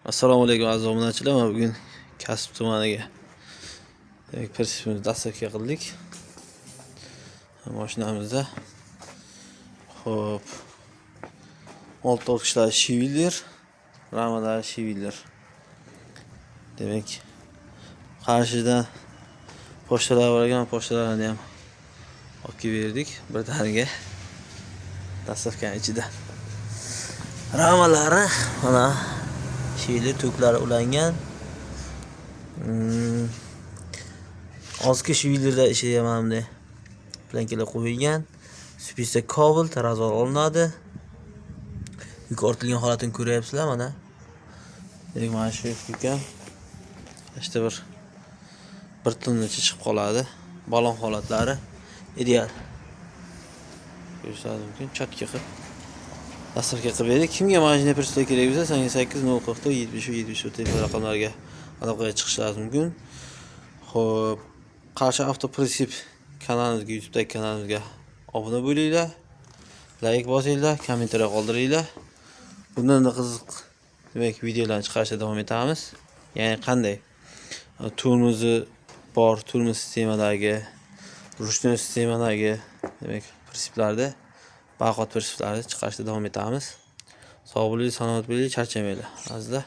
Assalomu alaykum, aziz obunachilar. Mana bugun Kasb tumaniga, demak, pritsepimizni доставка qildik. Mashinamizda. Xo'p. Old tortqichlar Schwiller, ramalar Schwiller. Demak, qarshidan pochtalar bor ekan, pochtalarni ham olib kelib berdik birdaniga. Доставка ning ichida. Ramalari mana Schwiller, toklari ulangan. Ozki Schwillerda ishlagan, mana bunday plankalar qo'yilgan. Спица Kobalt razor olinadi. Yuk ortilgan holatini ko'ryapsizlar mana. Demak, mana shu yuk ham işte bir tonnacha chiqib qoladi. Balon holatlari ideal. Ko'rishingiz mumkin, чётко qilib доставка qilib berdik. Kimga mana shunday pritseplar kerak bo'lsa, 88 044 73 74 telefon raqamlariga aloqaga chiqishlaringiz mumkin. Xo'p, Qarshi Avtopritsep kanalimizga, YouTube'dagi kanalimizga obuna bo'linglar. Layk bosinglar, kommentariy qoldiringlar. Bundan-da qiziq, demak, videolarni chiqarishda davom etamiz. Ya'ni qanday tormozi bor, tormoz sistemadagi, ручной sistemadagi, demak, pritseplarda, baquvvat pritseplarni chiqarishda davom etamiz. Sog' bo'ling, salomat bo'ling, charchamanglar, azizlar.